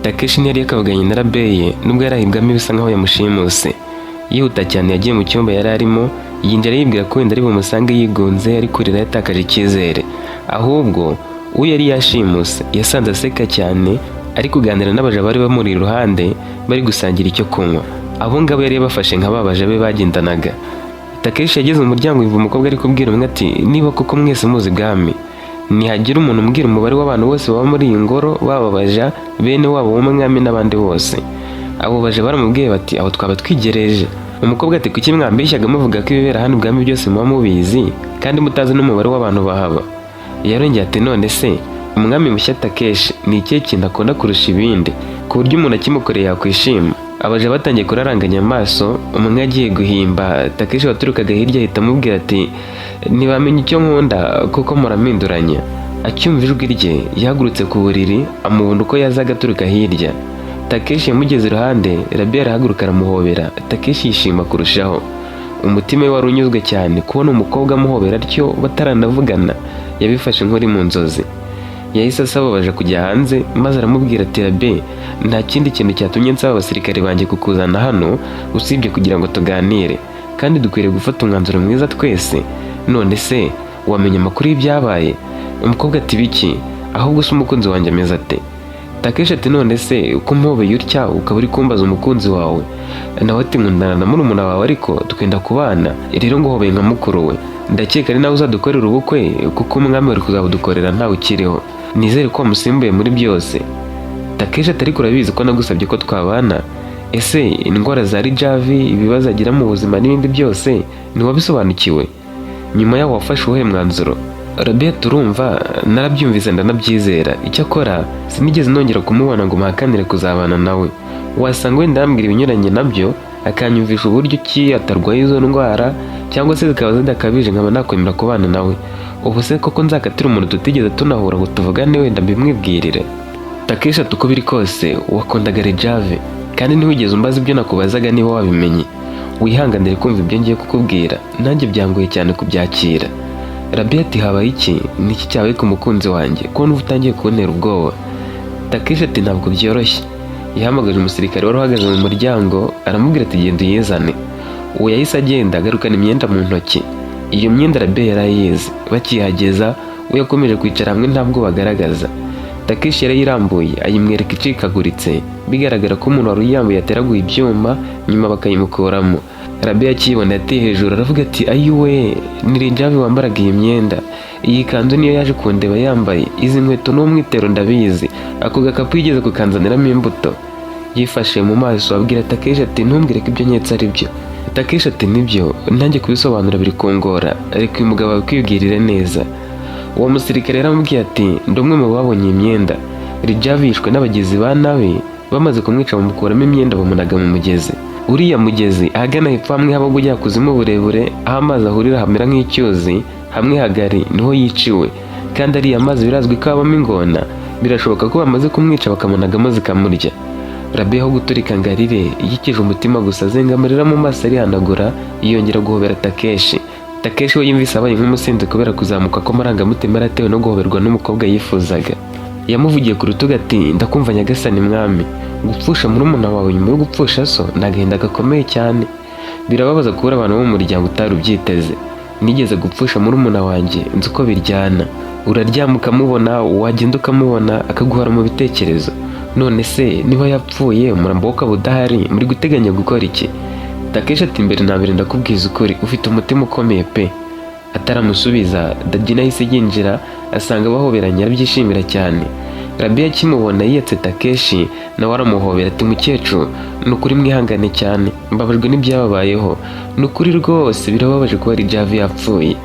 Takeshi ntiyari yakavuganye na Rabeye nubwo yari ahibwamo bisa nkaho yamushimuse. Yihuta cyane yagiye mu cyumba yari arimo, yinjira yibwira ko wenda ari bumusange yigunze, ari kurira, yatakaje icyizere. Ahubwo uwo yari yashimuse yasanze aseka cyane, ari kuganira n'abaja bari bamuri iruhande, bari gusangira icyo kunywa. Abo ngabo yari yabafashe nka ba baja be bagendanaga. Takeshi yageze mu muryango, yumva umukobwa ari kubwira umwe ati: "Niba koko mwese muzi ibwami, nihagira umuntu umbwira umubare w'abantu bose baba muri iyi ngoro, baba baja, bene wabo w'umwami n'abandi bose." Abo baja baramubwiye bati: "Aho twaba twigereje." Umukobwa ati: "Kuki mwambeshyaga muvuga ko ibibera hano ibwami byose muba mubizi, kandi mutazi n'umubare w'abantu bahaba?" Yarongeye ati: "None se umwami mushya Takeshi ni ikihe kintu akunda kurusha ibindi, ku buryo umuntu akimukoreye yakwishima?" Abaja batangiye kuraranganya amaso, umwe agiye guhimba. Takeshi waturukaga hirya ahita amubwira ati: "Ntibamenye icyo nkunda kuko murampinduranya." Acyumva ijwi rye yahagurutse ku buriri, amubona uko yazaga aturuka hirya. Takeshi yamugeze iruhande, Rabi arahaguruka aramuhobera. Takeshi yishima kurushaho, umutima we wari unyuzwe cyane kubona umukobwa amuhobera atyo bataranavugana. Yabifashe nk'uri mu nzozi. Yahise asaba abaja kujya hanze, maze aramubwira ati: "Rabe, nta kindi kintu cyatumye nsaba abasirikare banjye kukuzana hano usibye kugira ngo tuganire, kandi dukwiriye gufata umwanzuro mwiza twese. None se wamenya amakuru y'ibyabaye?" Umukobwa ati: "Biki? Ahubwo se umukunzi wanjye ameze ate?" Takeshi ati: "None se uko mpobeye utya ukaba uri kumbaza umukunzi wawe?" Nawe ati: "Nkundana na murumuna wawe, ariko twenda kubana, rero nguhobeye nka mukuru we. Ndakeka ari nawe uzadukorera ubukwe, kuko umwami wari kuzabudukorera ntawe ukiriho. Nizere ko wamusimbuye muri byose." Takeshi ati: "Ariko urabizi ko nagusabye ko twabana. Ese indwara za Rijavi, ibibazo agira mu buzima n'ibindi byose, ntiwabisobanukiwe? Nyuma yaho wafashe uwuhe mwanzuro?" Robert: "Urumva, narabyumvise ndanabyizera. Icyakora sinigeze nongera kumubona ngo mpakanire kuzabana nawe. Wasanga wenda yambwira ibinyuranye nabyo, akanyumvisha uburyo ki atarwaye izo ndwara, cyangwa se zikaba zidakabije, nkaba nakwemera kubana nawe. Ubu se koko nzakatira umuntu tutigeze tunahura ngo tuvugane, wenda mbimwibwirire?" Takeshi ati: "Uko biri kose wakundaga Rejave, kandi ntiwigeze umbaza ibyo nakubazaga niba wabimenye. Wihanganire kumva ibyo ngiye kukubwira, nanjye byangoye cyane kubyakira." Rabi ati: "Habaye iki? Niki cyabaye ku mukunzi wanjye, ko numva utangiye kuntera ubwoba?" Takeshi ati: "Ntabwo byoroshye." Yahamagaje umusirikare wari uhagaze mu muryango, aramubwira ati: "Genda uyizane." Uwo yahise agenda, agarukana imyenda mu ntoki. Iyo myenda Rabi yari ayizi. Bakihageza we yakomeje kwicara hamwe, ntabwo bagaragaza. Takeshi yarayirambuye, ayimwereka icikaguritse, bigaragara ko umuntu wari uyambuye yateraguye ibyuma, nyuma bakayimukuramo. Rabi akiyibona yateye hejuru, aravuga ati: "Ayiwe, ni Rinjavi wambaraga iyi myenda! Iyi kanzu niyo yaje kundeba yambaye, izi nkweto n'umwitero ndabizi, ako gakapu yigeze kukanzaniramo imbuto." Yifashe mu maso, abwira Takeshi ati: "Ntumbwire ko ibyo nketse ari byo." Takeshi ati: "Nibyo, nanjye kubisobanura biri kungora. Reka uyu mugabo akwibwirire neza." Uwo musirikare yaramubwiye ati: "Ndi umwe mu babonye iyi myenda. Rijavi yishwe n'abagizi ba nabi, bamaze kumwica bamukuramo imyenda, bamunaga mu mugezi. Uriya mugezi ahagana hepfo, hamwe haba ujya kuzimu burebure, aho amazi ahurira hamera nk'icyuzi, hamwe hagari, niho yiciwe. Kandi ariya mazi birazwi ko habamo ingona, birashoboka ko bamaze kumwica bakamunagamo zikamurya." Rabi aho guturika ngo arire, yikije umutima gusa, azenga amarira mu maso, arihanagura, yongera guhobera Takeshi. Takeshi we yumvise abaye nk'umusinzi kubera kuzamuka kw'amarangamutima yaratewe no guhoberwa n'umukobwa yifuzaga. Yamuvugiye ku rutugu ati: "Ndakumva nyagasani mwami. Gupfusha murumuna wawe nyuma yo gupfusha so ni agahinda gakomeye cyane. Birababaza kubura abantu bo mu muryango utari ubyiteze. Nigeze gupfusha murumuna wanjye, nzi uko biryana. Uraryama ukamubona, wagenda ukamubona, akaguhora mu bitekerezo. None se niba yapfuye, umurambo we ukaba udahari, muri guteganya gukora iki?" Takeshi ati: "Mbere na mbere ndakubwiza ukuri, ufite umutima ukomeye pe." Ataramusubiza, Dadina yahise yinjira, asanga bahoberanye, arabyishimira cyane. Rabi akimubona yiyatse Takeshi, nawe aramuhobera, ati: "Mukecuru, ni ukuri mwihangane cyane, mbabajwe n'ibyababayeho. Ni ukuri rwose birababaje kuba Rijavi yapfuye."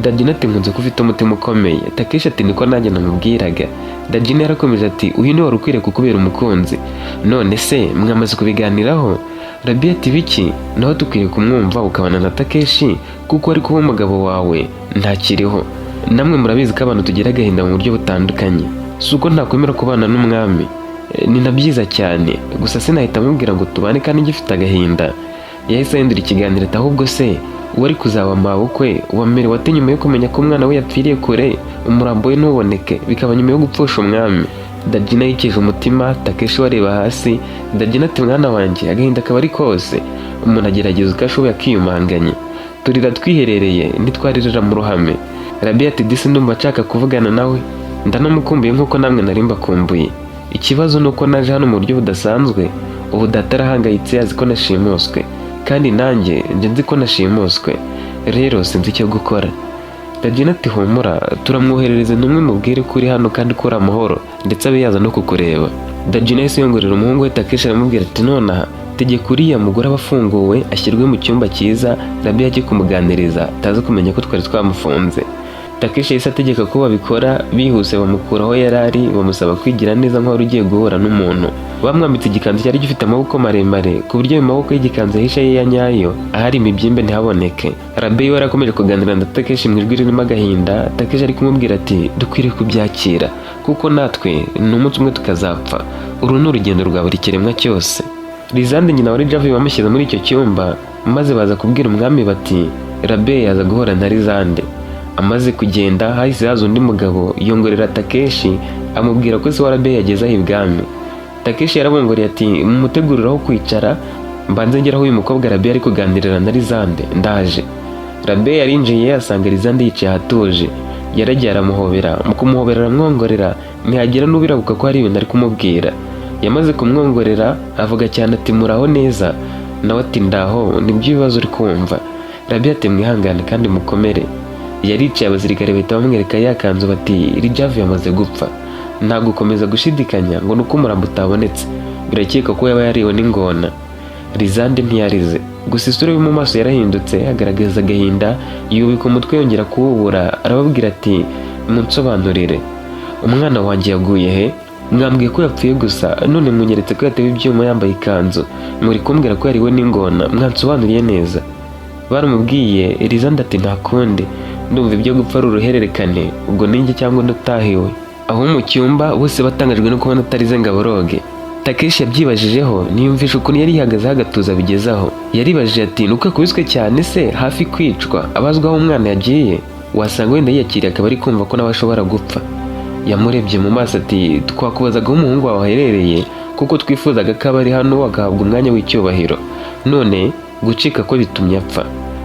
Dadina ati: "Nkunze ko ufite umutima ukomeye." Takeshi ati: "Niko nanjye namubwiraga." Dadina yarakomeje ati: "Uyu ni wari ukwiriye kukubera umukunzi. None se mwamaze kubiganiraho?" Rabi ati: "Biki? Naho dukwiye kumwumva ukabana na Takeshi, kuko ari kuba umugabo wawe ntakiriho. Namwe murabizi ko abantu tugira agahinda mu buryo butandukanye. Si uko ntakwemera kubana n'umwami, ni na byiza cyane, gusa sinahita amubwira ngo tubane kandi ngifite agahinda." Yahise ahindura ikiganiro ati: "Ahubwo se uwari kuzaba mabukwe wamerewe ate nyuma yo kumenya ko umwana we yapfiriye kure, umurambo we ntuboneke, bikaba nyuma yo gupfusha umwami?" Dajina yikije umutima, Takeshi wareba hasi. Dajina ati: "Mwana wanjye, agahinda kaba ari kose, umuntu agerageza uko ashoboye akiyumanganya, turira twiherereye, ntitwaririra mu ruhame." Rabi ati: "Disi ndumva nshaka kuvugana nawe, ndanamukumbuye nk'uko namwe nari mbakumbuye. Ikibazo ni uko naje hano mu buryo budasanzwe. Ubu data arahangayitse, azi ko nashimuswe, kandi nanjye njye nzi ko nashimuswe, rero sinzi icyo gukora." Dajina ati: "Humura, turamwoherereza intumwa mubwire ko uri hano kandi ko uri amahoro, ndetse abe yaza no kukureba." Dajina yahise yongorera umuhungu we Takeshi, aramubwira ati: "Nonaha tegeka uriya mugore aba afunguwe, ashyirwe mu cyumba cyiza, Rabi ajye kumuganiriza, ataza kumenya ko twari twamufunze." Takeshi yahise ategeka ko babikora bihuse, bamukura aho yari ari, bamusaba kwigira neza nk'uwari ugiye guhura n'umuntu. Bamwambitse igikanzu cyari gifite amaboko maremare, ku buryo ayo maboko y'igikanzu yahishe ye ya nyayo, ahari imibyimbe ntihaboneke. Rabi we yarakomeje kuganira na Takeshi mu ijwi ririmo agahinda. Takeshi ari kumubwira ati: "Dukwiriye kubyakira kuko natwe ni umunsi umwe tukazapfa. Uru ni urugendo rwa buri kiremwa cyose." Lizande, nyina wa Rijavi, bamushyize muri icyo cyumba, maze baza kubwira umwami bati: "Rabe yaza guhura na Lizande." Amaze kugenda, hahise haza undi mugabo, yongorera Takeshi, amubwira ko se wa Rabe yageze aho ibwami. Takeshi yarabongoreye ati: "Mumutegurire aho kwicara, mbanze ngere aho uyu mukobwa Rabe ari kuganirira na Lizande, ndaje." Rabe yarinjiye, asanga Lizande yicaye ahatuje. Yaragiye aramuhobera, mu kumuhobera aramwongorera, ntihagira n'ubirabuka ko hari ibintu ari kumubwira. Yamaze kumwongorera, avuga cyane ati: "Muraho neza?" Nawe ati: "Ndaho, nibyo ibibazo uri kumva." Rabi ati: "Mwihangane kandi mukomere." Yaricaye, abasirikare bahita bamwereka ya kanzu, bati: "Rijavi yamaze gupfa, nta gukomeza gushidikanya ngo nuko umurambo utabonetse, birakeka ko yaba yariwe n'ingona." Lizande ntiyarize, gusa isura yo mu maso yarahindutse, agaragaza agahinda, yubika umutwe, yongera kuwubura, arababwira ati: "Munsobanurire, umwana wanjye yaguye he? Mwambwiye ko yapfuye gusa, none munyeretse ko yatewe ibyuma yambaye ikanzu, muri kumbwira ko yariwe n'ingona, mwansobanuriye neza?" Baramubwiye. Lizande ati: "Nta kundi, ndumva ibyo gupfa ari uruhererekane, ubwo ninjye cyangwa undi utahiwe." Aho mu cyumba bose batangajwe no kubona atarize ngo aboroge. Takeshi yabyibajijeho, ntiyumvisha ukuntu yari yihagazeho agatuza bigezaho. Yaribajije ati: "Nuko yakubiswe cyane se hafi kwicwa, abazwa aho umwana yagiye, wasanga wenda yiyakiriye, akaba ari kumva ko nawe ashobora gupfa." Yamurebye mu maso ati: "Twakubazaga aho umuhungu wawe aherereye, kuko twifuzaga ko aba ari hano agahabwa umwanya w'icyubahiro, none gucika ko bitumye apfa.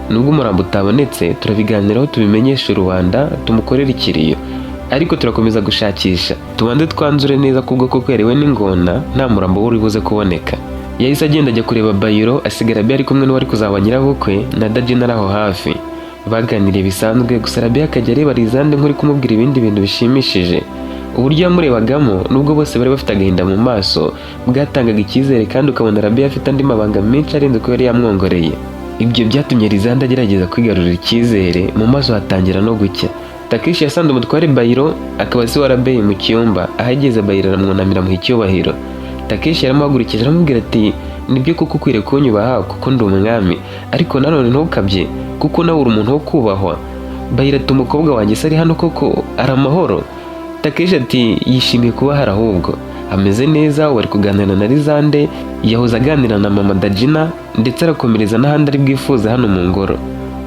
Nubwo umurambo utabonetse, turabiganiraho, tubimenyeshe rubanda, tumukorere ikiriyo, ariko turakomeza gushakisha, tubanze twanzure neza ko ubwo koko yariwe n'ingona, nta murambo uri buze kuboneka." Yahise agenda ajya kureba Bayiro, asigara Rabi ari kumwe n'uwari kuzaba nyirabukwe na Dajina ari aho hafi. Baganiriye bisanzwe, gusa Rabi akajya areba Lizande nk'uri kumubwira ibindi bintu bishimishije. Uburyo yamurebagamo, nubwo bose bari bafite agahinda mu maso, bwatangaga icyizere, kandi ukabona Rabi afite andi mabanga menshi arenze ko yari yamwongoreye. Ibyo byatumye Lizande agerageza kwigarurira icyizere, mu maso hatangira no gucya. Takeshi yasanze umutware Bayiro, akaba se wa Rabeyi, mu cyumba. Ahageze, Bayiro aramwunamira, amuha icyubahiro. Takeshi yaramuhagurukije, aramubwira ati: "Nibyo koko ukwiriye kunyubaha kuko ndi umwami, ariko nanone ntukabye kuko nawe uri umuntu wo kubahwa." Bayiro ati: "Umukobwa wanjye se ari hano koko, ari amahoro?" Takeshi ati: "Yishimiye kuba ahari, ahubwo ameze neza, wari kuganira na Lizande, yahoze aganira na mama Dajina, ndetse arakomereza n'ahandi ari bwifuze hano mu ngoro."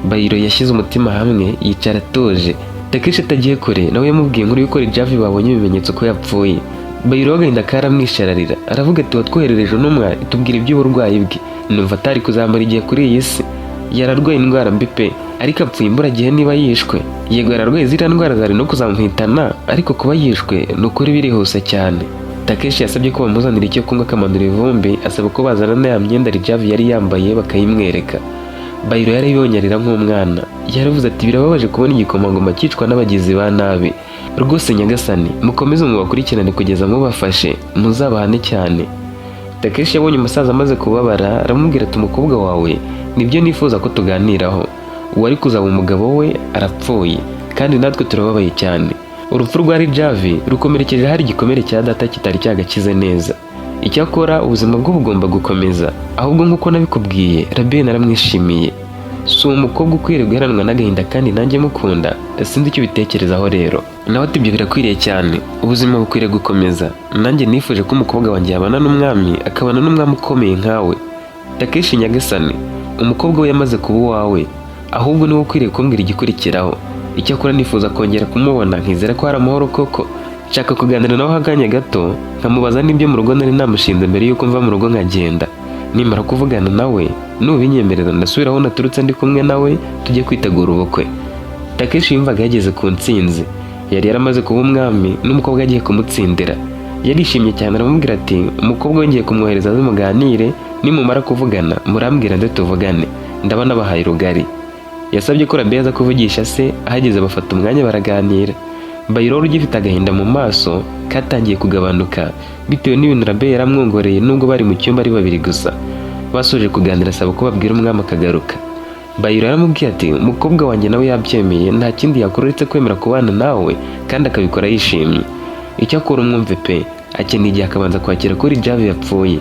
Bayiro yashyize umutima hamwe, yicara atuje. Takeshi atagiye kure, nawe yamubwiye inkuru y'uko Rijavi babonye ibimenyetso ko yapfuye. Bayiro agahinda karamwishararira, aravuga ati: "Watwoherereje intumwa itubwira iby'uburwayi bwe, numva atari kuzamara igihe kuri iyi si. Yararwaye indwara mbi pe, ariko apfuye imburagihe niba yishwe. Yego yararwaye ziriya ndwara zari no kuzamuhitana, ariko kuba yishwe ni ukuri birihuse cyane." Takeshi yasabye ko bamuzanira icyo kunywa, akamanura ivumbi, asaba ko bazana na ya myenda Rijavi yari yambaye, bakayimwereka. Bayiro yarayibonye arira nk'umwana. Yaravuze ati: "Birababaje kubona igikomangoma cyicwa n'abagizi ba nabi. Rwose nyagasani, mukomeze mubakurikirane kugeza mubafashe, muzabahane cyane." Takeshi yabonye umusaza amaze kubabara, aramubwira ati: "Umukobwa wawe nibyo nifuza ko tuganiraho. Uwari kuzaba umugabo we arapfuye, kandi natwe turababaye cyane. Urupfu rwa Rijavi rukomerekeje hari igikomere cya data kitari cyagakize neza. Icyakora ubuzima bwo bugomba gukomeza. Ahubwo nk'uko nabikubwiye, Rabe naramwishimiye, si umukobwa ukwiriye guheranwa n'agahinda, kandi nanjye mukunda. Sinzi icyo ubitekerezaho rero." Nawe ati: "Ibyo birakwiriye cyane, ubuzima bukwiriye gukomeza. Nanjye nifuje ko umukobwa wanjye yabana n'umwami, akabana n'umwami ukomeye nkawe." Takeshi: "Nyagasani, umukobwa we yamaze kuba uwawe, ahubwo niwe ukwiriye kumbwira igikurikiraho. Icyakora nifuza kongera kumubona, nkizera ko hari amahoro koko." Nshaka kuganira nawe akanya gato, nkamubaza n'ibyo mu rugo nari namushinze mbere y'uko mva mu rugo nkagenda. Nimara kuvugana nawe, nubinyemerera ndasubira aho naturutse ndi kumwe nawe, tujye kwitegura ubukwe." Takeshi yumvaga yageze ku ntsinzi. Yari yaramaze kuba umwami n'umukobwa agiye kumutsindira. Yarishimye cyane, aramubwira ati: "Umukobwa we ngiye kumwohereza aze muganire, nimumara kuvugana murambwira nde tuvugane, ndaba nabahaye rugari." Yasabye ko Rabe aza kuvugisha se. Ahageze bafata umwanya baraganira. Bayiroro ugifite agahinda mu maso katangiye kugabanuka bitewe n'ibintu Rabe yaramwongoreye, nubwo bari mu cyumba ari babiri gusa. Basoje kuganira, asaba ko babwira umwami akagaruka. Bayiro yaramubwiye ati: "Umukobwa wanjye nawe yabyemeye, nta kindi yakora uretse kwemera kubana nawe kandi akabikora yishimye. Icyakora umwumve pe, akeneye igihe akabanza kwakira ko Rijave yapfuye."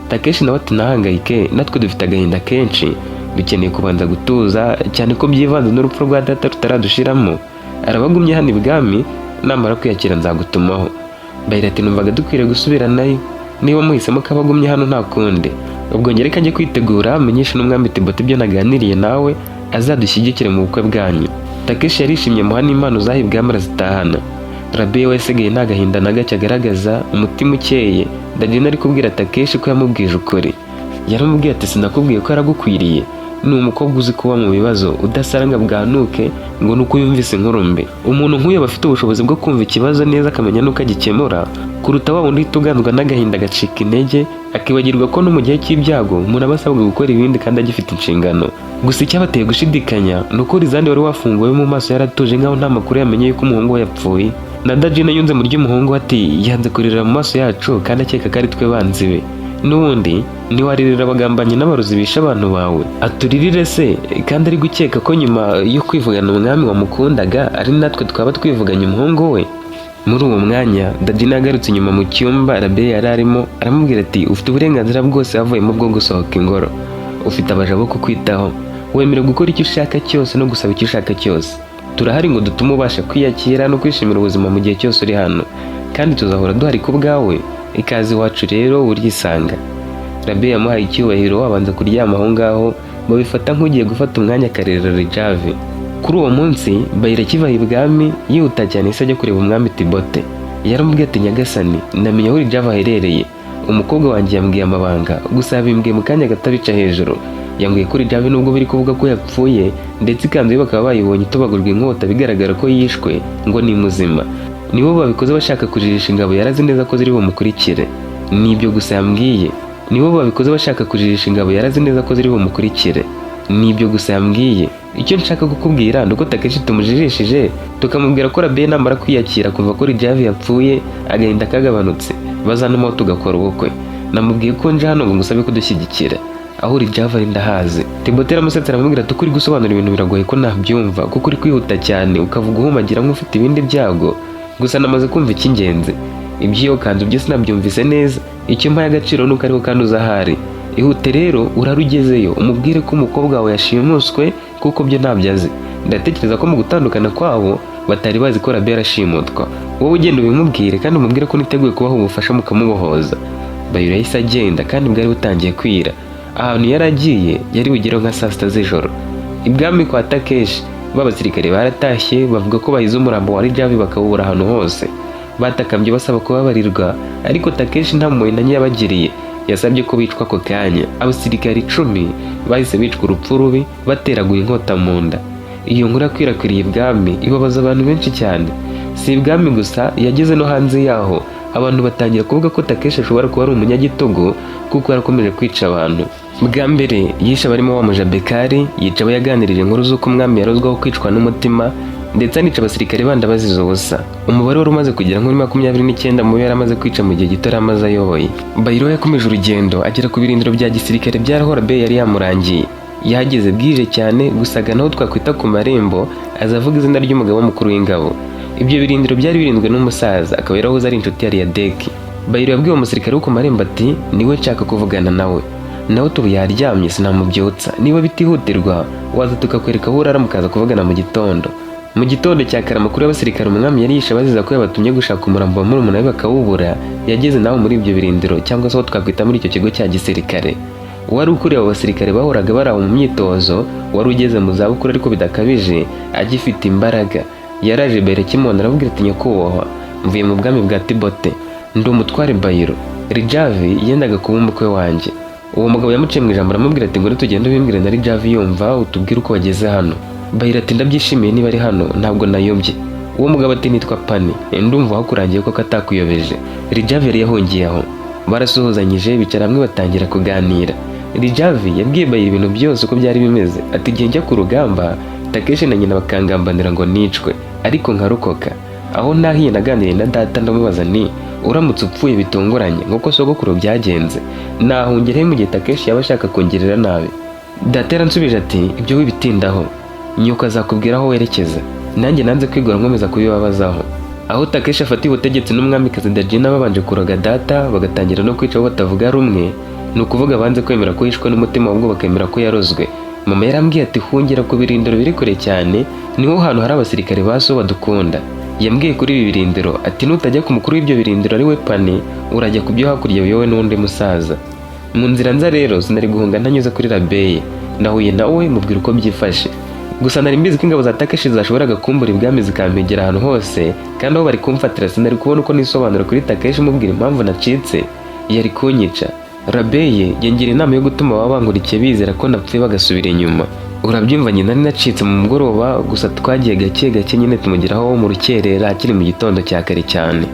Takeshi nawe ati: "Ntahangayike, natwe dufite agahinda kenshi, dukeneye kubanza gutuza, cyane ko byivanze n'urupfu rwa data rutaradushiramo. Arabagumye hano ibwami, namara kwiyakira nzagutumaho." Bayira ati: "Numvaga dukwiriye gusubiranayo. Niba muhisemo ko abagumye hano, nta kundi. Ubwo ngereka njye kwitegura, menyeshe n'umwami Tiboti ibyo naganiriye nawe, azadushyigikire mu bukwe bwanyu." Takeshi yarishimye, muha n'impano zaha ibwami arazitahana. Rabe we yasigaye nta gahinda na gake agaragaza, umutima ukeye. Dadina ari kubwira Takeshi ko yamubwije ukuri. Yaramubwiye ati: "Sinakubwiye ko yaragukwiriye? Ni umukobwa uzi kuba mu bibazo, udasaranga bwanuke ngo ni uko yumvise inkuru mbi. Umuntu nk'uyu aba afite ubushobozi bwo kumva ikibazo neza, akamenya n'uko agikemura, kuruta wa wundi uhita uganzwa n'agahinda agacika intege, akibagirwa ko no mu gihe cy'ibyago umuntu aba asabwa gukora ibindi kandi agifite inshingano." Gusa icyabateye gushidikanya ni uko Rizandi wari wafunguwe mu maso yaratuje nk'aho nta makuru yamenye yuko umuhungu we yapfuye. Na Dajina yunze mu ry'umuhungu we ati: "Yanze kurira mu maso yacu kandi akeka ko ari twe banzi be. N'ubundi ntiwaririra abagambanyi n'abarozi bishe abantu bawe, aturirire se kandi ari gukeka ko nyuma yo kwivugana umwami wamukundaga ari natwe twaba twivuganye umuhungu we?" Muri uwo mwanya Dadina yagarutse inyuma mu cyumba Rabe yari arimo, aramubwira ati: "Ufite uburenganzira bwose havuyemo bwo gusohoka ingoro. Ufite abaja bo kukwitaho, wemerewe gukora icyo ushaka cyose no gusaba icyo ushaka cyose. Turahari ngo dutume ubasha kwiyakira no kwishimira ubuzima mu gihe cyose uri hano, kandi tuzahora duhari ku bwawe. Ikaze iwacu rero, uryisanga." Rabe yamuhaye icyubahiro, abanza kuryama aho ngaho, babifata nk'ugiye gufata umwanya akarera Rijave. Kuri uwo munsi Bayira akiva ibwami yihuta cyane, ise ajya kureba umwami Tibote. Yaramubwiye ati: "Nyagasani, namenye aho Rijave aherereye. Umukobwa wanjye yambwiye amabanga, gusa yabimbwiye mu kanya gato abica hejuru. Yambwiye ko Rijave, nubwo biri kuvuga ko yapfuye, ndetse ikanzu ye bakaba bayibonye itobagurwa inkota bigaragara ko yishwe, ngo ni muzima. Nibo babikoze bashaka kujijisha ingabo, yarazi neza ko ziri bumukurikire. Nibyo gusa yambwiye. Nibo babikoze bashaka kujijisha ingabo, yarazi neza ko ziri bumukurikire. Nibyo gusa yambwiye. Icyo nshaka kukubwira ni uko Takeshi tumujijishije, tukamubwira ko Rabe namara kwiyakira kuva ko Rijave yapfuye, agahinda kagabanutse, bazanamo tugakora ubukwe. Namubwiye ko nje hano ngo ngusabe kudushyigikira. Aho Rijave ari ndahazi." Timote aramusetse, aramubwira ati: "Uko uri gusobanura ibintu biragoye ko nabyumva, kuko uri kwihuta cyane, ukavuga uhumagira nk'ufite ibindi byago. Gusa namaze kumva icy'ingenzi. Iby'iyo kanzu byo sinabyumvise neza. Icyo mpaye agaciro nuko ariho kandi uza ahari. Ihute rero, urare ugezeyo umubwire ko umukobwa wawe yashimuswe, kuko byo ntabyo azi. Ndatekereza ko mu gutandukana kwabo batari bazi ko Rabe arashimutwa. Wowe ugenda ubimubwire, kandi umubwire ko niteguye kubaha ubufasha mukamubohoza." Bayiro yahise agenda, kandi bwari butangiye kwira. Ahantu yari agiye yari bugereho nka saa 6 z'ijoro. Ibwami kwa Takeshi, b'abasirikare baratashye, bavuga ko bahize umurambo wa Rijavi bakawubura ahantu hose. Batakambye basaba kubabarirwa, ariko Takeshi nta mpuhwe na nke yabagiriye, yasabye ko bicwa ako kanya. Abasirikare 10 bahise bicwa urupfu rubi bateraguye inkota mu nda. Iyo nkuru yakwirakwiriye ibwami, ibabaza abantu benshi cyane. Si ibwami gusa, yageze no hanze yaho, abantu batangira kuvuga ko Takeshi ashobora kuba ari umunyagitugu, kuko yarakomeje kwica abantu. Bwa mbere yishe abarimo wa Mujabekari, yica abo yaganirije inkuru z'uko umwami yarozwaho kwicwa n'umutima, ndetse anica abasirikare bandi abaziza ubusa. Umubare wari umaze kugera muri 29 mu bo yari amaze kwica mu gihe gito yari amaze ayoboye. Bayiro yakomeje urugendo agera ku birindiro bya gisirikare bya Rahorabe yari yamurangiye. Yahageze bwije cyane, gusa agana aho twakwita ku marembo, aza avuga izina ry'umugabo mukuru w'ingabo. Ibyo birindiro byari birinzwe n'umusaza, akaba yarahoze ari inshuti ya Riyadeki. Bayiro yabwiye uwo musirikare wo ku marembo ati: "Niwe nshaka kuvugana nawe." Nawe tubu yaryamye, sinamubyutsa. Niba bitihutirwa, waza tukakwereka aho urara, mukaza kuvugana mu gitondo. Mu gitondo cya kare, amakuru y'abasirikare umwami yari yishe abaziza ko yabatumye gushaka umurambo wa murumuna we bakawubura, yageze nawe muri ibyo birindiro, cyangwa se aho twakwita muri icyo kigo cya gisirikare. Uwari ukuriye abo basirikare bahoraga bari aho mu myitozo, wari ugeze mu zabukuru ariko bidakabije, agifite imbaraga, yaraje mbere kimona, aramubwira ati: "Nyakubahwa, Mvuye mu bwami bwa Tibote, ndi umutware Bayiro. Rijavi yendaga kuba umukwe wanjye. Uwo mugabo yamuciye mu ijambo aramubwira ati: "Ngo tugende ubimbwire na Rijavi yumva, utubwire uko wageze hano." Bayiro ati: "Ndabyishimiye, niba ari hano ntabwo nayobye." Uwo mugabo ati: "Nitwa Pani, ndumva wakurangiye ko atakuyobeje." Rijavi yari yahungiye aho. Barasuhuzanyije, bicara hamwe, batangira kuganira. Rijavi yabwiye Bayiro ibintu byose uko byari bimeze, ati: "Igihe njya ku rugamba, Takeshi na nyina bakangambanira ngo nicwe, ariko nkarokoka. Aho nahiye naganiriye na data, ndamubaza ni uramutse upfuye bitunguranye nk'uko sogokuru byagenze, nahungira he mu gihe Takeshi yaba ashaka kungirira nabi? Data yaransubije ati: 'Ibyo wibitindaho, nyoko azakubwira aho werekeza.' Nanjye nanze kwigora nkomeza kubibabazaho. Aho Takeshi afatiye ubutegetsi n'umwamikazi Dajina babanje kuroga data, bagatangira no kwica abo batavuga rumwe, ni ukuvuga banze kwemera ko yishwe n'umutima, ahubwo bakemera ko yarozwe. Mama yarambwiye ati: 'Hungira ku birindiro biri kure cyane, niho hantu hari abasirikare ba so badukunda.' Yambwiye kuri ibi birindiro ati: 'Nutajya ku mukuru w'ibyo birindiro ari we Pani, urajya ku byo hakurya biyobowe n'undi musaza.' Mu nzira nza rero sinari guhunga ntanyuze kuri Rabeye. Nahuye nawe mubwira uko byifashe. Gusa nari mbizi ko ingabo za Takeshi zashoboraga kumbura ibwami zikampegera ahantu hose, kandi aho bari kumfatira sinari kubona uko nisobanura kuri Takeshi mubwira impamvu nacitse, yari kunyica. Rabeye yangira inama yo gutuma ababa bangurikiye bizera ko napfuye bagasubira inyuma. Urabyumva nyine, nari nacitse mu mugoroba, gusa twagiye gake gake nyine tumugeraho mu rukerera, hakiri mu gitondo cya kare cyane.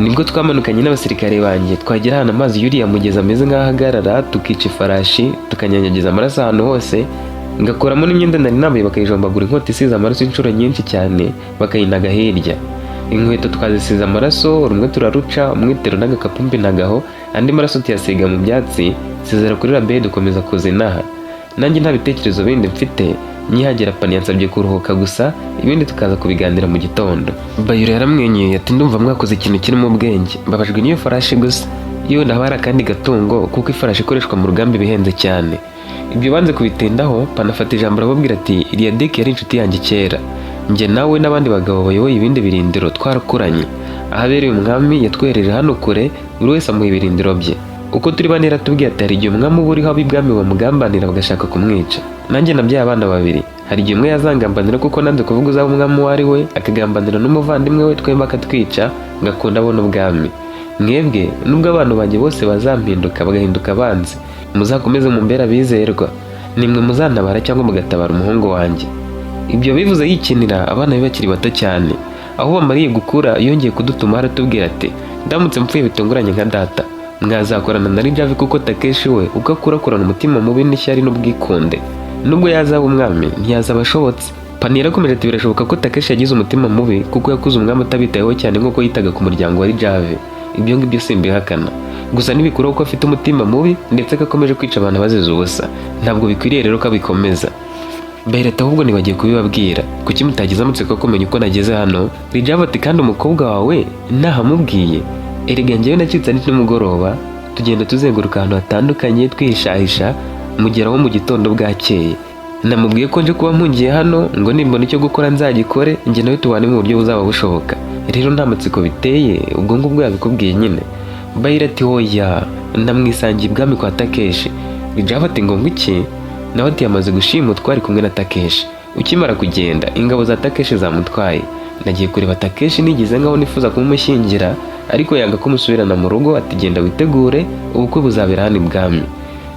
Nibwo twamanukanye n'abasirikare banjye, twagera ahantu amazi y'uriya mugezi ameze nk'aho ahagarara, tukica ifarashi, tukanyanyagiza amaraso ahantu hose, ngakuramo n'imyenda nari nambaye, bakayijombagura inkota isize amaraso inshuro nyinshi cyane, bakayinaga hirya. Inkweto twazisize amaraso, rumwe turaruca, umwitero n'agakapu mbinagaho, andi maraso tuyasiga mu byatsi. Nsezera kuri Rabe, dukomeza kuza inaha. Nanjye nta bitekerezo bindi mfite. Nkihagera Pani yansabye kuruhuka gusa, ibindi tukaza kubiganira mu gitondo." Bayiro yaramwenyuye ati: "Ndumva mwakoze ikintu kirimo ubwenge. Mbabajwe n'iyo farashi gusa, iyo ndaba hari akandi gatungo, kuko ifarashi ikoreshwa mu rugamba ibihenze cyane." Ibyo banze kubitindaho. Panafata ijambo arababwira ati: "Iriya deki yari inshuti yanjye kera. Njye nawe n'abandi bagabo bayoboye ibindi birindiro twarakuranye. Ahabereye umwami yatwohereje hano kure, buri wese amuha ibirindiro bye. Uko turi bane yaratubwiye ati: 'Hari igihe umwami uba uriho ab'ibwami bamugambanira bagashaka kumwica. Nanjye nabyaye abana babiri. Hari igihe umwe yazangambanira kuko nanze kuvuga uzaba umwami uwo ari we, akagambanira n'umuvandimwe we, twembi akatwica, ngakunda abona ubwami. Mwebwe, nubwo abantu banjye bose bazampinduka bagahinduka abanzi, muzakomeze mumbere abizerwa. Nimwe muzantabara cyangwa mugatabara umuhungu wanjye.'" Ibyo bivuze yikinira, abana be bakiri bato cyane. Aho bamariye gukura yongeye kudutuma, aratubwira ati: 'Ndamutse mpfuye bitunguranye nka data, mwazakorana na Rijavi, kuko Takeshi we uko akura akurana umutima mubi n'ishyari n'ubwikunde. Nubwo yazaba umwami ntiyazaba ashobotse." Pani yarakomeje ati: "Birashoboka ko Takeshi yagize umutima mubi kuko yakuze umwami atabitayeho cyane nk'uko yitaga ku muryango wa Rijave. Ibyo ngibyo simbihakana, gusa ntibikuraho ko afite umutima mubi, ndetse ko akomeje kwica abantu bazize ubusa. Ntabwo bikwiriye rero ko abikomeza." Bayirata: "Ahubwo ntibagiye kubibabwira, kuki mutagize amatsiko yo kumenya uko nageze hano?" Rijave ati: "Kandi umukobwa wawe ntahamubwiye. Erega njyewe nacitse ari nimugoroba, tugenda tuzenguruka ahantu hatandukanye twihishahisha, mugeraho mu gitondo bwakeye. Namubwiye ko nje kuba mpungiye hano, ngo nimbona icyo gukora nzagikore, njye nawe tubane mu buryo buzaba bushoboka. Rero nta matsiko biteye, ubwo ngubwo yabikubwiye nyine." Bayira ati: "Hoya, ndamwisangiye ibwami kwa Takeshi." Rijava ati: "Ngo iki?" Nawe ati: "Yamaze gushimutwa, ari kumwe na Takeshi. Ukimara kugenda ingabo za Takeshi zamutwaye. Nagiye kureba Takeshi nigize nkaho nifuza kumushyingira, ariko yanga ko musubirana mu rugo, ati: 'Genda witegure, ubukwe buzabera hano ibwami.'"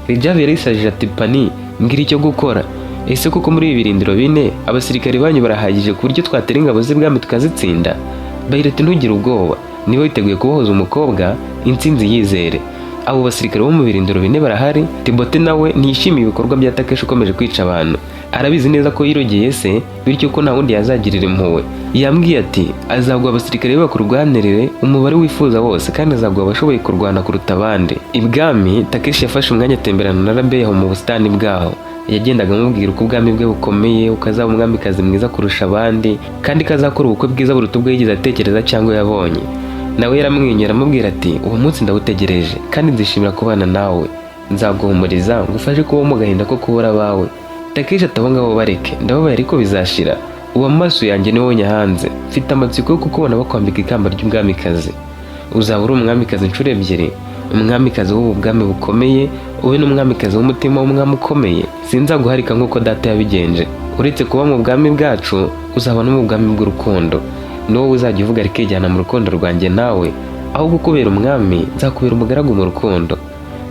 Rijavi yarisajije ati: "Pani, mbwira icyo gukora. Ese koko muri ibi birindiro bine abasirikari banyu barahagije ku buryo twatera ingabo z'ibwami tukazitsinda?" Bayira ati: "Ntugire ubwoba, niba witeguye kubohoza umukobwa, intsinzi yizere. Abo basirikare bo mu birindiro bine barahari. Tibote nawe ntiyishimiye ibikorwa bya Takeshi ukomeje kwica abantu. Arabizi neza ko yirogeye se, bityo ko nta wundi yazagirira impuhwe. Yambwiye ati: azaguha abasirikare be bakurwanirire umubare wifuza wose, kandi azaguha abashoboye kurwana kuruta abandi." Ibwami Takeshi yafashe umwanya atemberana na Rabeho mu busitani bwaho. Yagendaga amubwira uko ubwami bwe bukomeye, uko azaba umwamikazi mwiza kurusha abandi, kandi ko azakora ubukwe bwiza buruta ubwo yigeze atekereza cyangwa yabonye. Nawe yaramwenyura amubwira ati: "Uwo munsi ndawutegereje, kandi nzishimira kubana nawe. Nzaguhumuriza, ngufashe kubaho mu gahinda ko kubura abawe." Takeshi ati: "Abo ngabo bareke, ndababaye ariko bizashira. Ubu amaso yanjye ni wowe nyahanze. Mfite amatsiko yo kukubona bakwambika ikamba ry'ubwamikazi. Uzaba uri umwamikazi inshuro ebyiri, umwamikazi w'ubu bwami bukomeye, ube n'umwamikazi w'umutima w'umwami ukomeye. Sinzaguharika nk'uko data yabigenje. Uretse kuba mu bwami bwacu, uzaba no mu bwami bw'urukundo." Ni wowe uzajya uvuga rikijyana mu rukundo rwanjye nawe, aho kukubera umwami nzakubera umugaragu mu rukundo."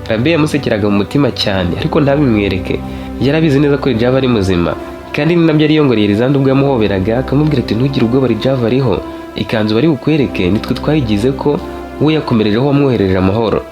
Rabe yamusekeraga mu mutima cyane, ariko ntabimwereke. Yarabizi neza ko Rijava ari muzima, kandi ni nabyo yari yongoreye Rizanda ubwo yamuhoberaga, akamubwira ati: "Ntugire ubwoba, Rijava ariho. Ikanzu bari bukwereke nitwe twayigize ko we yakomerejeho wamwohereje amahoro."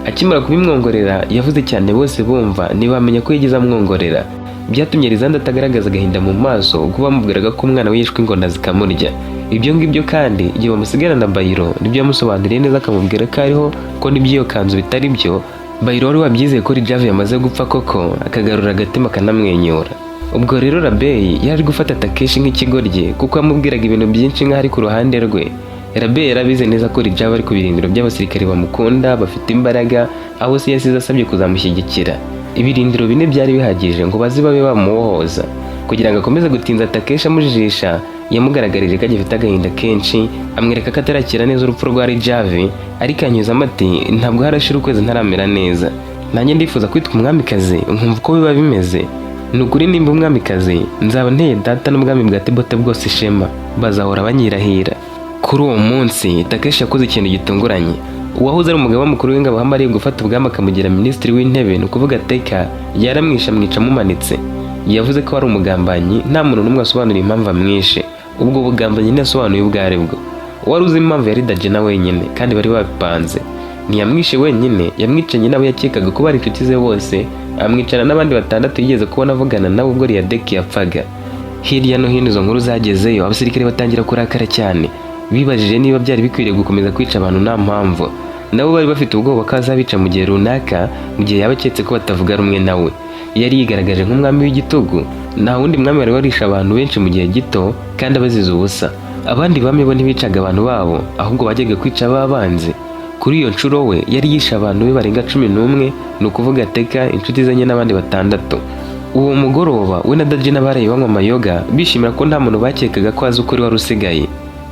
Akimara kubimwongorera yavuze cyane bose bumva, ntibamenya ko yigeze amwongorera. Byatumye Rizanda atagaragaza agahinda mu maso ubwo bamubwiraga ko umwana we yishwe ingona zikamurya. Ibyo ngibyo kandi igihe bamusigara na Bayiro nibyo yamusobanuriye neza, akamubwira ko ariho, ko n'iby'iyo kanzu bitari byo. Bayiro wari wabyizeye ko Rijave yamaze gupfa koko akagarura agatima akanamwenyura. Ubwo rero Rabeyi yari ari gufata Takeshi nk'ikigoryi kuko yamubwiraga ibintu byinshi nk'aho ari ku ruhande rwe. Rabeyi yarabizi neza ko Rijave ari ku birindiro by'abasirikare bamukunda bafite imbaraga, aho se yasize asabye kuzamushyigikira. Ibirindiro bine byari bihagije ngo baze babe bamubohoza. Kugira ngo akomeze gutinza Takeshi amujijisha, yamugaragarije ko agifite agahinda kenshi, amwereka ko atarakira neza urupfu rwa Rijave, ariko anyuzamo ati: "Ntabwo harashira ukwezi ntaramera neza. Nanjye ndifuza kwitwa umwamikazi nkumva uko biba bimeze. Ni ukuri nimba umwamikazi nzaba nteye data n'ubwami bwa Tebote bwose ishema, bazahora banyirahira." Kuri uwo munsi Takeshi yakoze ikintu gitunguranye. Uwahoze ari umugaba mukuru w'ingabo amariye gufata ubwami akamugira minisitiri w'intebe, ni ukuvuga Teka, yaramwishe, amwica amumanitse. Yavuze ko ari umugambanyi, nta muntu n'umwe asobanura impamvu amwishe. Ubwo bugambanyi ntiyasobanuye ubwo ari bwo. Uwari uzi impamvu yari Dajena wenyine, kandi bari babipanze. Ntiyamwishe wenyine, yamwicanye n'abo yakekaga ko bari inshuti ze bose, amwicana n'abandi batandatu yigeze kubona avugana nabo ubwo Riyadeki yapfaga. Hirya no hino izo nkuru zagezeyo, abasirikare batangira kurakara cyane. Bibajije niba byari bikwiriye gukomeza kwica abantu nta mpamvu. Nabo bari bafite ubwoba ko azabica mu gihe runaka, mu gihe yaba aketse ko batavuga rumwe nawe. Yari yigaragaje nk'umwami w'igitugu. Nta wundi mwami wari warishe abantu benshi mu gihe gito kandi abaziza ubusa. Abandi bami bo ntibicaga abantu babo, ahubwo bajyaga kwica ababanzi. Kuri iyo nshuro we yari yishe abantu be barenga 11, ni ukuvuga Teka, inshuti ze enye n'abandi batandatu. Uwo mugoroba we na Dajina baraye banywa amayoga, bishimira ko nta muntu bakekaga ko azi ukuri wari usigaye.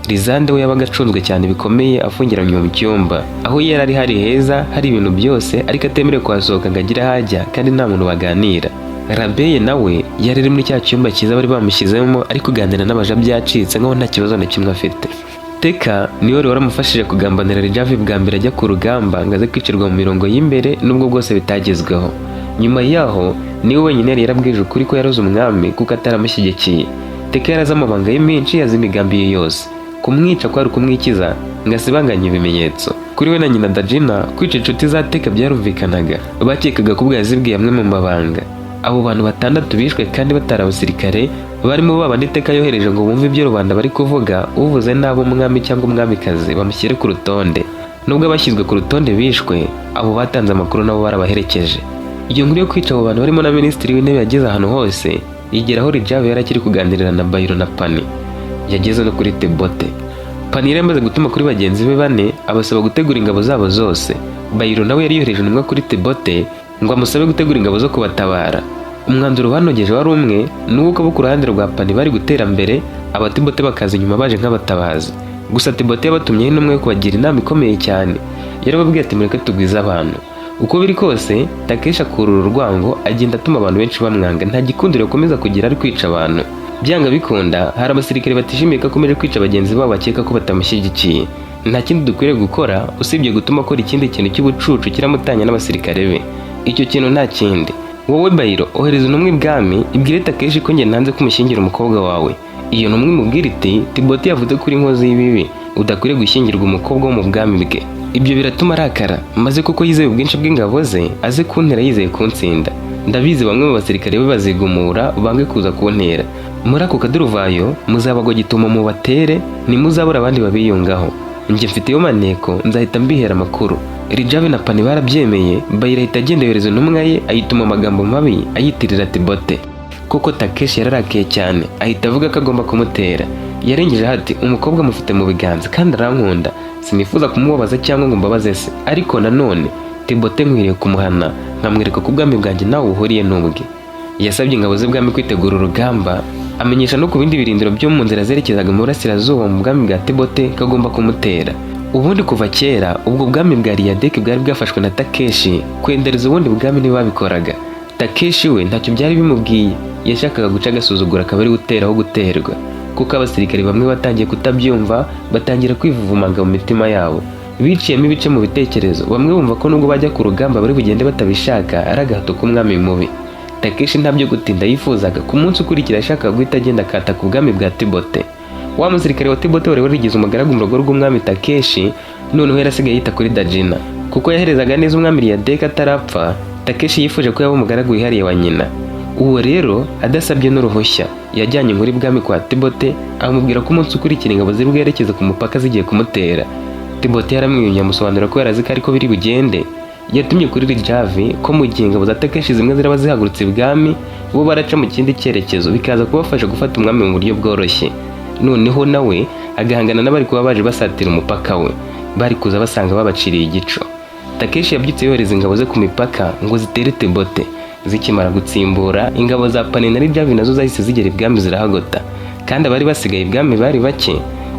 Rizande we yabaga acunzwe cyane bikomeye, afungiranywe mu cyumba aho yari ari hari heza, hari ibintu byose, ariko atemerewe kuhasohoka ngo agire aho ajya, kandi nta muntu baganira. Rabeye nawe yari ari muri cya cyumba cyiza bari bamushyizemo, ari kuganira n'abaja byacitse nkaho nta kibazo na kimwe afite. Teka niwe wari waramufashije kugambanira Rijave bwa mbere ajya ku rugamba ngo aze kwicirwa mu mirongo y'imbere, nubwo bwose bitagezweho. Nyuma yaho niwe wenyine yari yarabwije ukuri ko yaroze umwami kuko ataramushyigikiye. Teka yarazi amabanga ye menshi, azi imigambi ye yose. Kumwica kwari ukumwikiza ngo asibanganye ibimenyetso. Kuri we na nyina Dajina, kwica inshuti za Teka byarumvikanaga. Bakekaga ko ubwo yazibwiye amwe mu mabanga. Abo bantu batandatu bishwe kandi batari abasirikare, barimo babandi Teka yohereje ngo bumve ibyo rubanda bari kuvuga, uvuze nabi umwami cyangwa umwamikazi bamushyire ku rutonde. Nubwo abashyizwe ku rutonde bishwe, abo batanze amakuru nabo barabaherekeje. Iyo nkuru yo kwica abo bantu barimo na minisitiri w'intebe yageze ahantu hose, igera aho Rijave yari akiri kuganirira na Bayiro na Pani. Yageze no kuri Tebote. Pani yari yamaze gutuma kuri bagenzi be bane, abasaba gutegura ingabo zabo zose. Bayiro nawe yari yohereje intumwa kuri Tebote ngo amusabe gutegura ingabo zo kubatabara. Umwanzuro banogeje wari umwe, ni uw'uko abo ku ruhande rwa Pani bari gutera mbere, Abatibote bakaza inyuma baje nk'abatabazi. Gusa Tebote yabatumyeho intumwa yo kubagira inama ikomeye cyane. Yarababwiye ati: "Mureke tugwize abantu. Uko biri kose Takeshi akurura urwango, agenda atuma abantu benshi bamwanga. Nta gikundiro akomeza kugira, ari kwica abantu. Byanga bikunda hari abasirikare batishimiye ko akomeje kwica bagenzi babo bakeka ko batamushyigikiye. Nta kindi dukwiriye gukora usibye gutuma akora ikindi kintu cy'ubucucu kiramutanya n'abasirikare be. Icyo kintu nta kindi. Wowe Bayiro, ohereza intumwa ibwami, ibwire Takeshi ko njye nanze kumushyingira umukobwa wawe. Iyo ntumwa imubwira iti: Tiboti yavuze ko uri inkozi y'ibibi, udakwiriye gushyingirwa umukobwa wo mu bwami bwe. Ibyo biratuma arakara, maze kuko yizeye ubwinshi bw'ingabo ze, aze kuntera yizeye kuntsinda. Ndabizi bamwe mu basirikare be bazigumura bange kuza kuntera. Muri ako kaduruvayo muzabagwa gitumo mubatere, ntimuzabura abandi babiyungaho. Njye mfite iyo maneko, nzahita mbihera amakuru." Rijave na Pani barabyemeye. Bayira ahita agenda yohereza intumwa ye, ayituma amagambo mabi ayitirira Tibote. Kuko Takeshi yararakaye cyane, ahita avuga ko agomba kumutera. Yarengejeho ati: "Umukobwa mufite mu biganza kandi arankunda, sinifuza kumubabaza cyangwa ngo mbabaze se, ariko nanone Tibote nkwiriye kumuhana nkamwereka ko ubwami bwanjye nawe buhuriye n'ubwe." Yasabye ingabo z'ubwami kwitegura urugamba, amenyesha no ku bindi birindiro byo mu nzira zerekezaga mu burasirazuba mu bwami bwa Tibote ko agomba kumutera. Ubundi kuva kera ubwo bwami bwa Riyadeki bwari bwafashwe na Takeshi, kwendereza ubundi bwami ntibabikoraga. Takeshi we ntacyo byari bimubwiye, yashakaga guca agasuzuguro akaba ari utera aho guterwa. Kuko abasirikare bamwe batangiye kutabyumva, batangira kwivuvumanga mu mitima yabo, biciyemo ibice mu bitekerezo. Bamwe bumva ko nubwo bajya ku rugamba bari bugende batabishaka, ari agahato k'umwami mubi Takeshi. Ntabyo gutinda, yifuzaga ku munsi ukurikira, yashakaga guhita agenda akataka ubwami bwa Tibote. Wa musirikare wa Tibote wari warigize umugaragu mu rugo rw'umwami Takeshi, noneho yarasigaye yita kuri Dajina kuko yaherezaga neza umwami Riyadeka atarapfa. Takeshi yifuje ko yaba umugaragu wihariye wa nyina. Uwo rero adasabye n'uruhushya yajyanye inkuru ibwami kwa Tibote, amubwira ko umunsi ukurikira ingabo ziri bwerekeze ku mupaka zigiye kumutera. Tibote yaramwiyumye, amusobanurira ko yarazi ko ariko biri bugende. Yatumye kuri Rijavi ko mu gihe ingabo za Takeshi zimwe ziraba zihagurutse ibwami, bo baraca mu kindi cyerekezo, bikaza kubafasha gufata umwami mu buryo bworoshye, noneho nawe agahangana n'abari kuba baje basatira umupaka we, bari kuza basanga babaciriye igico. Takeshi yabyutse yohereza ingabo ze ku mipaka ngo zitere Tibote. Zikimara gutsimbura ingabo za Pani na Rijavi, nazo zahise zigera ibwami zirahagota, kandi abari basigaye ibwami bari bake.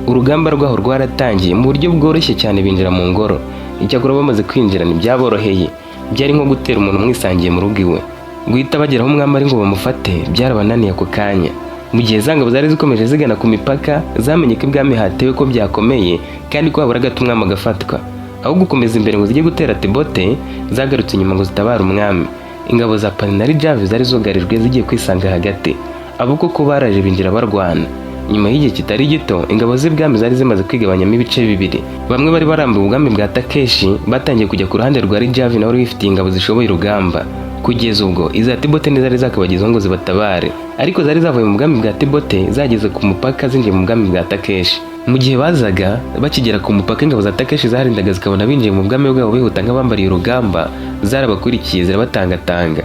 Urugamba rwaho rwaratangiye mu buryo bworoshye cyane, binjira mu ngoro. Icyakora bamaze kwinjira ntibyaboroheye, byari nko gutera umuntu umwisangiye mu rugo iwe. Guhita bagera aho umwami ari ngo bamufate byarabananiye ako kanya. Mu gihe za ngabo zari zikomeje zigana ku mipaka, zamenye ko ibwami hatewe, ko byakomeye kandi ko habura gato umwami agafatwa. Aho gukomeza imbere ngo zijye gutera Tibote, zagarutse inyuma ngo zitabare umwami. Ingabo za Pani na Rijavi zari zugarijwe zigiye kwisanga hagati. Abo koko baraje binjira barwana. Nyuma y'igihe kitari gito, ingabo z'ibwami zari zimaze kwigabanyamo ibice bibiri. Bamwe bari barambuye ubwami bwa Takeshi batangiye kujya ku ruhande rwa Rijavi, nawe wari wifitiye ingabo zishoboye urugamba. Kugeza ubwo iza Tibote ntizari zakabagezaho ngo zibatabare, ariko zari zavuye mu bwami bwa Tibote zageze ku mupaka, zinjiye mu bwami bwa Takeshi. Mu gihe bazaga bakigera ku mupaka, ingabo za Takeshi zaharindaga zikabona binjiye mu bwami bwabo bihuta nk'abambariye urugamba, zarabakurikiye zirabatangatanga.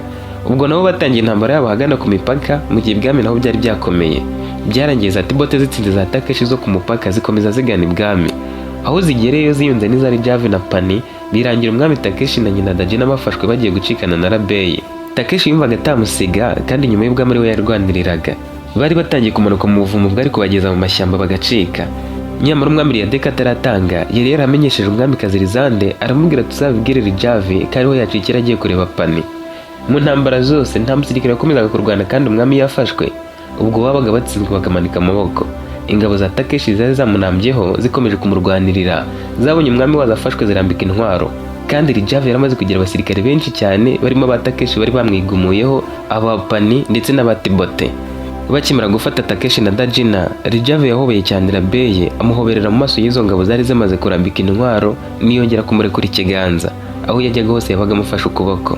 Ubwo nabo batangiye intambara yabo ahagana ku mipaka, mu gihe ibwami naho byari byakomeye. Byarangiye za Tibote zitsinze za Takeshi zo ku mupaka, zikomeza zigana ibwami. Aho zigereyeyo ziyunze n'iza Rijavi na Pani, birangira umwami Takeshi na nyina Dajina bafashwe bagiye gucikana na Rabeyi. Takeshi yumvaga atamusiga, kandi nyuma y'ubwami ari we yarwaniriraga. Bari batangiye kumanuka mu buvumo bwari kubageza mu mashyamba bagacika. Nyamara umwami Riyadeka ataratanga, yari yaramenyesheje umwamikazi Rizande, aramubwira: "Tuzabibwire Rijavi ko ariho yacikira agiye kureba Pani." Mu ntambara zose nta musirikare wakomezaga kurwana kandi umwami yafashwe. Ubwo babaga batsinzwe bakamanika amaboko. Ingabo za Takeshi zari zamunambyeho zikomeje kumurwanirira, zabonye umwami wazo afashwe zirambika intwaro. Kandi Rijavi yaramaze kugira abasirikare benshi cyane, barimo aba Takeshi bari bamwigumuyeho, abapani ndetse n'abatibote. Bakimara gufata Takeshi na Dajina, Rijavi yahobeye cyane Rabeye, amuhoberera mu maso y'izo ngabo zari zimaze kurambika intwaro, niyongera kumurekura ikiganza. Aho yajyaga hose yabaga amufashe ukuboko.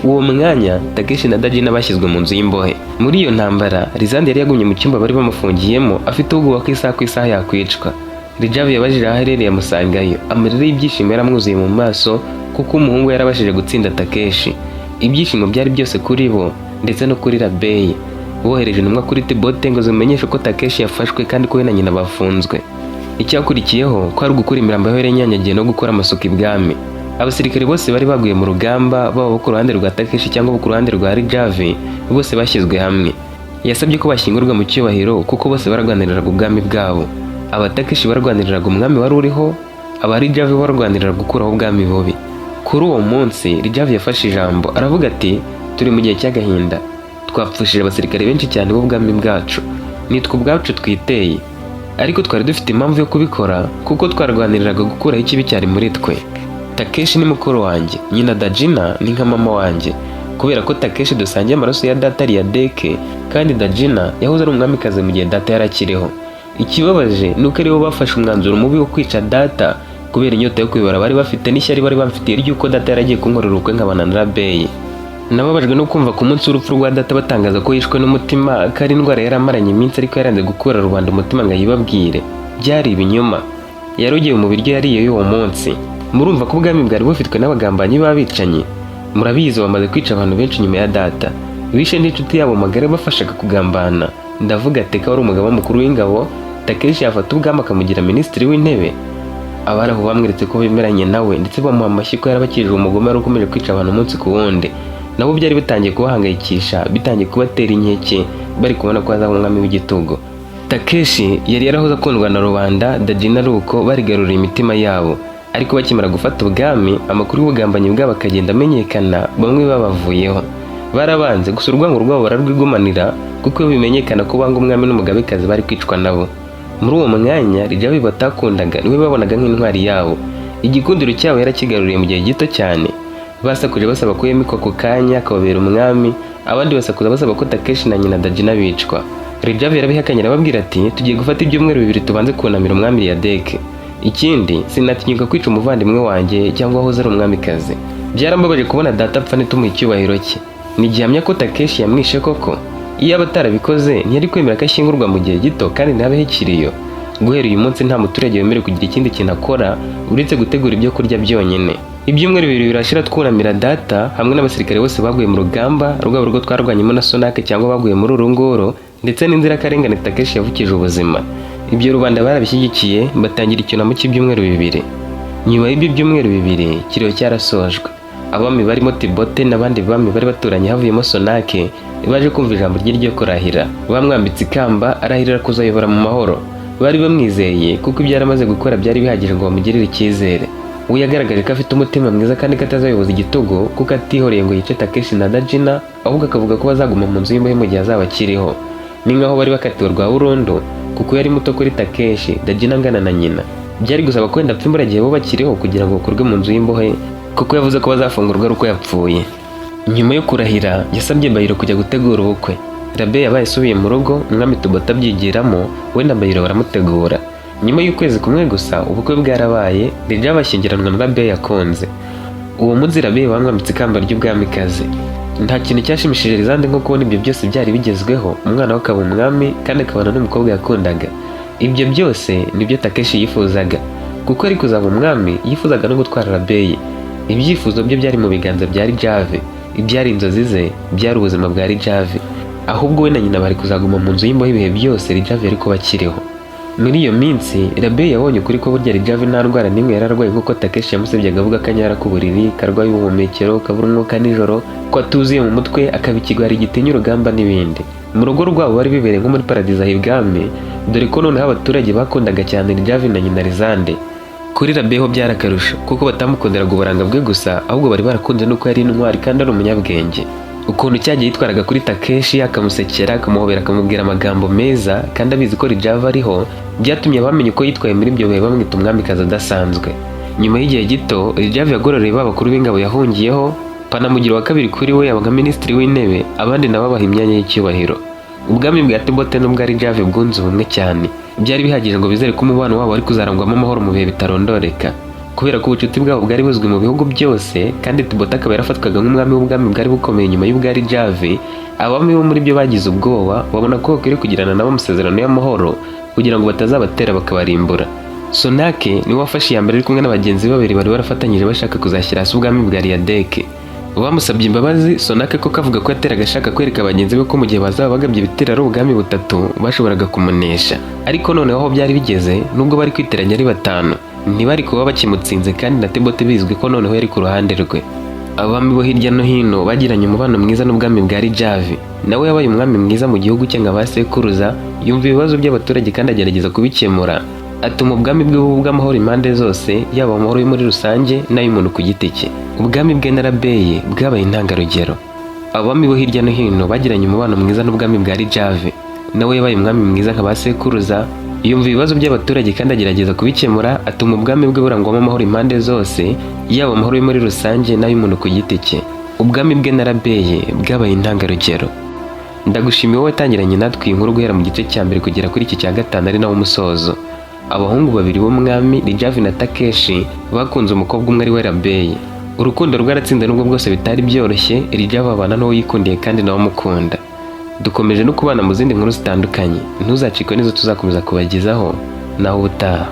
Uwo mwanya Takeshi na Dajina bashyizwe mu nzu y'imbohe. Muri iyo ntambara, Rizande yari yagumye mu cyumba bari bamufungiyemo, afite ubwoba ko isaha ku isaha yakwicwa. Rijavi yabajije aho aherereye, amusangayo. Amarira y'ibyishimo yaramwuzuye mu maso kuko umuhungu yarabashije gutsinda Takeshi. Ibyishimo byari byose kuri bo ndetse no kuri Rabeyi. Bohereje intumwa kuri Tibote ngo zimumenyeshe ko Takeshi yafashwe kandi ko we na nyina bafunzwe. Icyakurikiyeho ko ari ugukura imirambo aho yari inyanyagiye no gukora amasuku ibwami. Abasirikare bose bari baguye mu rugamba, baba bo ku ruhande rwa Takeshi cyangwa bo ku ruhande rwa Rijavi, bose bashyizwe hamwe. Yasabye ko bashyingurwa mu cyubahiro kuko bose barwaniriraga ubwami bwabo. Abatakeshi barwaniriraga umwami wari uriho, aba Rijavi barwaniriraga gukuraho ubwami bubi. Kuri uwo munsi Rijavi yafashe ijambo, aravuga ati: "Turi mu gihe cy'agahinda, twapfushije abasirikare benshi cyane b'ubwami bwacu. Nitwe ubwacu twiteye, ariko twari dufite impamvu yo kubikora kuko twarwaniriraga gukuraho ikibi cyari muri twe. Takeshi ni mukuru wanjye, nyina Dajina ni nka mama wanjye, kubera ko Takeshi dusangiye amaraso ya data Riyadeke, kandi Dajina yahoze ari umwamikazi mu gihe data yari akiriho. Ikibabaje ni uko aribo bafashe umwanzuro mubi wo kwica data kubera inyota yo kuyobora bari bafite n'ishyari bari bamfitiye ry'uko data yaragiye kunkorera ubukwe nkabana na Rabeyi. Nababajwe no kumva ku munsi w'urupfu rwa data batangaza ko yishwe n'umutima, ko ari indwara yari amaranye iminsi ariko yaranze gukura rubanda umutima ngo ayibabwire. Byari ibinyoma, yarogewe mu biryo yariye y'uwo munsi. Murumva ko ubwami bwari bufitwe n'abagambanyi b'abicanyi. Murabizi, bamaze kwica abantu benshi nyuma ya data. Bishe n'inshuti yabo magara bafashaga kugambana, ndavuga Teka wari umugaba mukuru w'ingabo. Takeshi yafata ubwami akamugira minisitiri w'intebe. Abari aho bamweretse ko bemeranye nawe, ndetse bamuha amashyi ko yarabakijije umugome wari ukomeje kwica abantu umunsi ku wundi. Nabo byari bitangiye kubahangayikisha, bitangiye kubatera inkeke, bari kubona ko azaba umwami w'igitugu. Takeshi yari yarahoze akundwa na rubanda, Dajina ari uko, barigaruriye imitima yabo. Ariko bakimara gufata ubwami, amakuru y'ubugambanyi bwabo akagenda amenyekana, bamwe babavuyeho. Barabanze gusa urwango rwabo bararwigumanira, kuko iyo bimenyekana ko banga umwami n'umugabekazi bari kwicwa nabo. Muri uwo mwanya, Rijavi batakundaga niwe babonaga nk'intwari yabo. Igikundiro cyabo yarakigaruriye mu gihe gito cyane. Basakuje basaba ko yemikwa ako kanya akababera umwami, abandi basakuza basaba ko Takeshi na nyina Dajina bicwa. Rijavi yarabihakanye, arababwira ati: "Tugiye gufata ibyumweru 2 tubanze kunamira umwami Yadeke. Ikindi, sinatinyuka kwica umuvandimwe wanjye cyangwa wahoze ari umwamikazi. Byarambabaje kubona data apfa ntitumuhe icyubahiro cye. Ni gihamya ko Takeshi yamwishe koko. Iyo aba atarabikoze, ntiyari kwemera ko ashyingurwa mu gihe gito kandi ntabeho ikiriyo. Guhera uyu munsi nta muturage wemerewe kugira ikindi kintu akora uretse gutegura ibyo kurya byonyine. Ibyumweru 2 birashira twunamira data hamwe n'abasirikare bose baguye mu rugamba rwaba urwo twarwanyemo na Sonake cyangwa baguye muri uru ngoro, ndetse n'inzirakarengane Takeshi yavukije ubuzima." Ibyo rubanda barabishyigikiye, batangira icyunamo cy'ibyumweru 2. Nyuma y'ibyo byumweru 2, ikiriyo cyarasojwe. Abami barimo Tibote n'abandi bami bari baturanye havuyemo Sonake baje kumva ijambo rye ryo kurahira. Bamwambitse ikamba, arahirira kuzayobora mu mahoro. Bari bamwizeye kuko ibyo yari amaze gukora byari bihagije ngo bamugirire icyizere. We yagaragaje ko afite umutima mwiza kandi ko atazayoboza igitugu, kuko atihoreye ngo yice Takeshi na Dajina, ahubwo akavuga ko bazaguma mu nzu y'imbohe mu gihe azaba akiriho. Ni nk'aho bari bakatiwe rwa burundu, kuko yari muto kuri Takeshi, Dajina angana na nyina. Byari gusaba ko wenda apfa imburagihe bo bakiriho kugira ngo bakurwe mu nzu y'imbohe, kuko yavuze ko bazafungurwa ari uko yapfuye. Nyuma yo kurahira, yasabye Bayiro kujya gutegura ubukwe. Rabe yabaye asubiye mu rugo, umwami Tubota abyigiramo, we na Bayiro baramutegura. Nyuma y'ukwezi kumwe gusa, ubukwe bwarabaye, Rija bashyingiranwa na Rabe yakunze. Uwo munsi Rabe bamwambitse ikamba ry'ubwamikazi. Nta kintu cyashimishije Rizande nko kubona ibyo byose byari bigezweho, umwana we akaba umwami kandi akabana n'umukobwa yakundaga. Ibyo byose nibyo Takeshi yifuzaga, kuko ari kuzaba umwami, yifuzaga no gutwara Rabeyi. Ibyifuzo bye byari mu biganza bya Rijave. Ibyari inzozi ze byari ubuzima bwa Rijave. Ahubwo we na nyina bari kuzaguma mu nzu y'imbohe ibihe byose Rijave yari kuba akiriho. Muri iyo minsi, Rabeyi yabonye ukuri ko burya Rijave nta ndwara n'imwe yari arwaye nk'uko Takeshi yamusebyaga avuga ko anyara ku buriri, karwaye ubuhumekero, kabura umwuka nijoro, ko atuzuye mu mutwe, akaba ikigwari gitinya urugamba n'ibindi. Mu rugo rwabo bari bibereye nko muri paradizo aho ibwami, dore ko noneho abaturage bakundaga cyane Rijave na nyina Rizande. Kuri Rabeyi ho byari akarusho, kuko batamukundiraga uburanga bwe gusa, ahubwo bari barakunze n'uko yari intwari kandi ari umunyabwenge. Ukuntu cyagiye yitwaraga kuri Takeshi, akamusekera, akamuhobera, akamubwira amagambo meza kandi abizi ko Rijava ariho, byatumye abamenye uko yitwaye muri ibyo bihe bamwita umwamikazi adasanzwe. Nyuma y'igihe gito, Rijava yagororeye ba bakuru b'ingabo yahungiyeho, panamugira wa kabiri kuri we, yaba nka minisitiri w'intebe, abandi nabo baha imyanya y'icyubahiro. Ubwami bwa Tibote n'ubwa Rijave bwunze ubumwe cyane. Byari bihagije ngo bizere ko umubano wabo wari kuzarangwamo amahoro mu bihe bitarondoreka, kubera ko ubucuti bwabo bwari buzwi mu bihugu byose, kandi Tibota akaba yarafatwaga nk'umwami w'ubwami bwari bukomeye nyuma y'ubwa Rijave. Abami bo muri byo bagize ubwoba, babona ko bakwiriye kugirana nabo amasezerano y'amahoro kugira ngo batazabatera bakabarimbura. Sonake niwe wafashe iya mbere ari kumwe na bagenzi be babiri bari barafatanyije bashaka kuzashyira hasi ubwami bwa Riyadeke. Bamusabye imbabazi. Sonake koko avuga ko yateraga ashaka kwereka bagenzi be ko mu gihe bazaba bagabye ibitero ari ubwami butatu bashoboraga kumunesha. Ariko noneho aho byari bigeze, nubwo bari kwiteranya ari batanu, ntibari kuba bakimutsinze, kandi na Tebote bizwi ko noneho yari ku ruhande rwe. Abami bo hirya no hino bagiranye umubano mwiza n'ubwami bwa Rijavi. Nawe yabaye umwami mwiza mu gihugu cye nka ba sekuruza, yumva ibibazo by'abaturage kandi agerageza kubikemura, atuma ubwami bwe buba ubw'amahoro impande zose, yaba amahoro yo muri rusange n'ay'umuntu ku giti cye. Ubwami bwe na Rabeye bwabaye intangarugero. Abami bo hirya no hino bagiranye umubano mwiza n'ubwami bwa Rijave. Nawe yabaye umwami mwiza nka ba sekuruza, yumva ibibazo by'abaturage kandi agerageza kubikemura, atuma ubwami bwe burangwamo amahoro impande zose, yaba amahoro yo muri rusange n'ay'umuntu ku giti cye. Ubwami bwe na Rabeye bwabaye intangarugero. Ndagushimiye wowe watangiranye natwe iyi nkuru guhera mu gice cya mbere kugera kuri iki cya gatanu, ari nawo musozo. Abahungu babiri b'umwami, Rijavi na Takeshi, bakunze umukobwa umwe ari we Rabeye. Urukundo rwaratsinze nubwo bwose bitari byoroshye. Rijavi abana n'uwo yikundiye kandi nawe amukunda. Dukomeje no kubana mu zindi nkuru zitandukanye, ntuzacikwe n'izo tuzakomeza kubagezaho. Naho ubutaha.